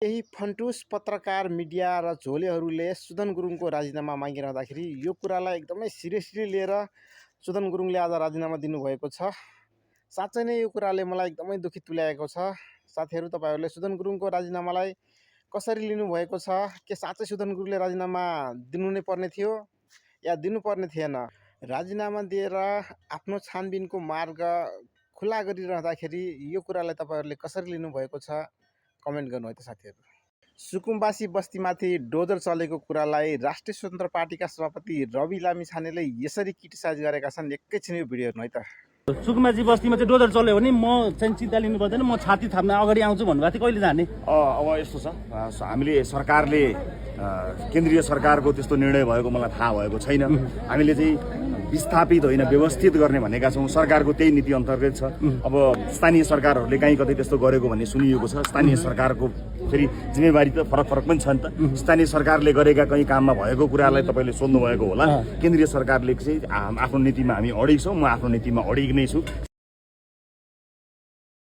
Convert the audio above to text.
केही फन्टुस पत्रकार मिडिया र झोलेहरूले सुदन गुरुङको राजीनामा मागिरहँदाखेरि यो कुरालाई एकदमै सिरियसली लिएर सुदन गुरुङले आज राजीनामा दिनुभएको छ। साँच्चै नै यो कुराले मलाई एकदमै दुखित तुल्याएको छ। साथीहरू, तपाईँहरूले सुदन गुरुङको राजीनामालाई कसरी लिनुभएको छ? के साँच्चै सुदन गुरुङले राजीनामा दिनु नै पर्ने थियो या दिनुपर्ने थिएन? राजीनामा दिएर आफ्नो छानबिनको मार्ग खुला गरिरहँदाखेरि यो कुरालाई तपाईँहरूले कसरी लिनुभएको छ? कमेन्ट गर्नु है त साथीहरू। सुकुम्बासी बस्तीमाथि डोजर चलेको कुरालाई राष्ट्रिय स्वतन्त्र पार्टीका सभापति रवि लामिछानेले यसरी क्रिटिसाइज गरेका छन्। एकैछिन यो भिडियो हेर्नु है त। सुकुम्बासी बस्तीमा चाहिँ डोजर चल्यो भने म चाहिँ चिन्ता लिनु पर्दैन, म छाती थाप्न अगाडि आउँछु भन्नुभएको थियो। कहिले जाने? अब यस्तो छ, हामीले सरकारले केन्द्रीय सरकारको त्यस्तो निर्णय भएको मलाई थाहा भएको छैन। हामीले चाहिँ विस्थापित होइन व्यवस्थित गर्ने भनेका छौँ। सरकारको त्यही नीति अन्तर्गत छ। अब स्थानीय सरकारहरूले कहीँ कतै त्यस्तो गरेको भन्ने सुनिएको छ। स्थानीय सरकारको फेरि जिम्मेवारी त फरक पनि छ नि त। स्थानीय सरकारले गरेका कहीँ काममा भएको कुरालाई तपाईँले सोध्नु भएको होला। केन्द्रीय सरकारले चाहिँ आफ्नो नीतिमा हामी अडिग छौँ, म आफ्नो नीतिमा अडिग नै छु।